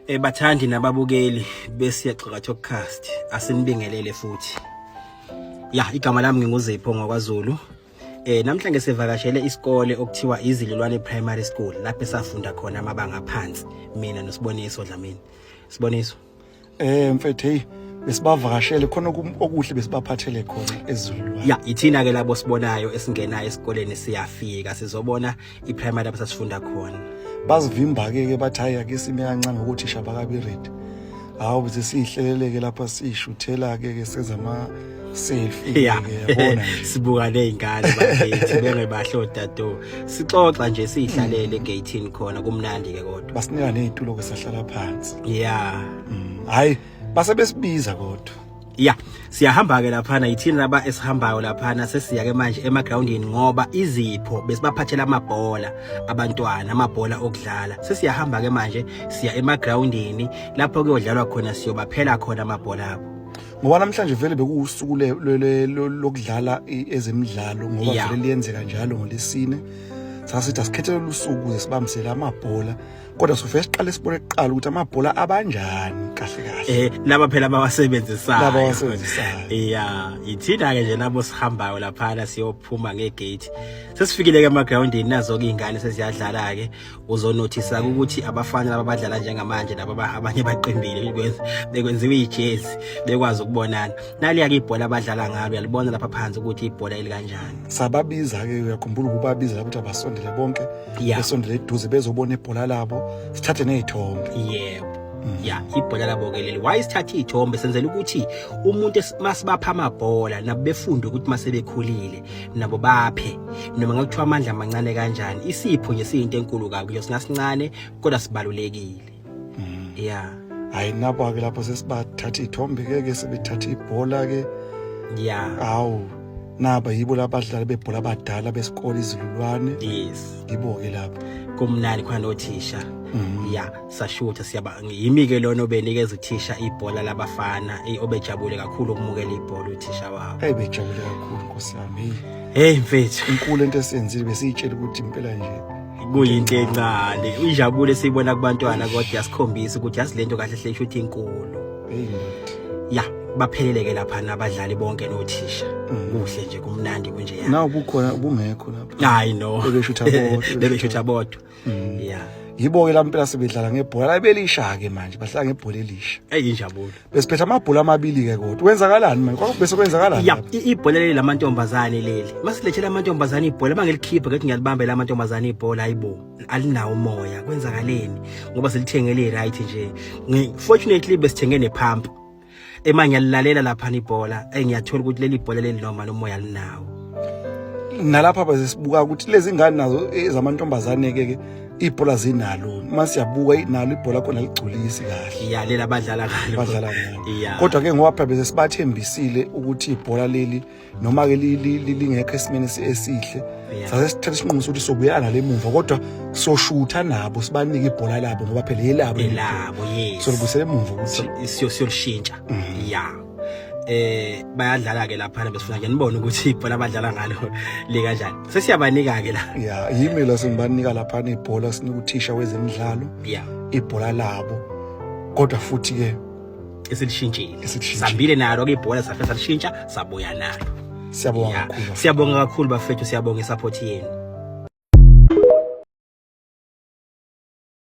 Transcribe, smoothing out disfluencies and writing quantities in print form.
Bathandi nababukeli besiyaxoka Talkcast, asinibingelele futhi. Ya, igama lami nginguZipho ngakwaZulu. Namhlanje sivakashele isikole okuthiwa Izililwane Primary School, lapho esafunda khona amabanga aphansi mina noSiboniso Dlamini. Siboniso. Mfethu, hey, besibavakashele khona okuhle besibaphathele khona eZululwane. Ya, ithina ke labo sibonayo esingenayo esikoleni, siyafika sizobona iprimary lapho sasifunda khona. Bazivimba ke bathi hayi, ake sime kancane ngokuthisha bakabi ready. Hawu, bese sihleleleke lapha, sishuthela ke senza ama selfie ke, yabona nje. Sibuka nezingane bakithi bengebahle odado. Sixoxa nje sihlalele egate khona, kumnandi ke kodwa. Basinika nezitulo ke, sahlala phansi. Hayi, base besibiza kodwa. Ya, siyahamba ke laphana, yithina laba esihambayo laphana. Sesiya ke manje emagroundini ngoba izipho besibaphathela amabhola abantwana, amabhola okudlala. Sesiyahamba ke manje, siya emagroundini lapho kuyodlalwa khona, siyobaphela khona amabhola abo. Ngoba namhlanje vele bekuwusuku lokudlala ezemidlalo, ngoba vele liyenzeka njalo ngolesine. Sasithi asikhethele usuku ukuze sibambisele amabhola, kodwa sofike siqale sibone kuqala ukuthi amabhola abanjani kahle kahle. Laba phela abawasebenzisayo. Laba abawasebenzisayo. Ya, ithina ke nje labo sihambayo laphana, siyophuma ngegate. Sesifikile ke emagroundini, nazo ke izingane seziyadlala ke. Uzonothisa ukuthi abafana laba badlala njengamanje laba abanye baqindile, bekwenziwa ijezi bekwazi ukubonana. Naliya ke ibhola abadlala ngalo, uyalibona lapha phansi ukuthi ibhola elikanjani. Sababiza ke, uyakhumbula ukubabiza lapho ukuthi abasondele bonke, besondele eduze bezobona ibhola labo, sithathe nezithombe. Yebo. Ya, ibhola labo ke leli. Why sithatha iy'thombe? Senzela ukuthi umuntu masibapha amabhola nabo befunde ukuthi masebekhulile nabo baphe, noma ngakuthiwa amandla amancane kanjani. Isipho nje siyinto enkulu kabi nje, singasincane kodwa sibalulekile. Ya. Hayi, nabo ke lapho sesibathatha iy'thombe ke sebethatha ibhola ke. Hawu, naba yibo labadlali bebhola abadala besikole Izilulwane. Yibo ke lapho. Kumnandi khona nothisha. Ya, sashutha, siyaba yimi ke lona obenikeza uthisha ibhola labafana, obejabule kakhulu ukumukela ibhola uthisha wabo. Hey, bejabule kakhulu, nkosi yami, hey. Hey mfethu. Inkulu into esiyenzile, besiyitshela ukuthi impela nje kuyinto encane. Injabulo esiyibona kubantwana kodwa yasikhombisa ukuthi yazi lento kahle hle isho ukuthi inkulu. Hey ndoda. Ya, baphelele ke lapha nabadlali bonke nothisha. Kuhle nje, kumnandi kunje ya. Nawu bukhona bungekho lapha. Hayi no. Bebeshutha bodwa. Bebeshutha bodwa. Ya. Yibo ke lampela sebedlala ngebhola belisha ke manje, badlala ngebhola elisha. Hey, injabulo. Besiphethe amabhola amabili ke, kodwa kwenzakalani manje? Kwakubese kwenzakalani Ya, lapha? Ibhola leli lamantombazane leli. Masilethela amantombazane ibhola, bangelikhipha ngithi ngiyalibambela amantombazane ibhola, hayibo. Alinawo umoya, kwenzakaleni? Ngoba silithengele right nje. Fortunately besithenge nepump. Ema ngiyalilalela lapha ibhola, engiyathola ukuthi leli bhola leli noma lomoya alinawo. Nalapha bese sibuka ukuthi lezi ngane nazo ezamantombazane ke ibhola zinalo, masiyabuka nalo ibhola khona ligculisi kahle. Ya, lela abadlala ngalo. Badlala ngalo. Kodwa ke ngoba phela bese sibathembisile ukuthi ibhola leli noma ke lingekho esimeni esihle, sase sithatha isinqumo sokuthi sobuyela nale emuva, kodwa soshutha nabo, sibanike ibhola labo ngoba phela yelabo leli bhola. Elabo, yes. Solibuyisela emuva ukuthi Siyolishintsha. Ya. Bayadlala ke lapha, besifuna nje nibone ukuthi ibhola abadlala ngalo li kanjani. Sesiyabanika ke la. Ya, yimi la sengibanika lapha ibhola, sinika uthisha wezemidlalo ibhola labo, kodwa futhi ke Esilishintshile. Esilishintshile. Sambile nalo ke ibhola, safika salishintsha, sabuya nalo. Siyabonga Ya. kakhulu. Siyabonga kakhulu bafethu, siyabonga isupport yenu.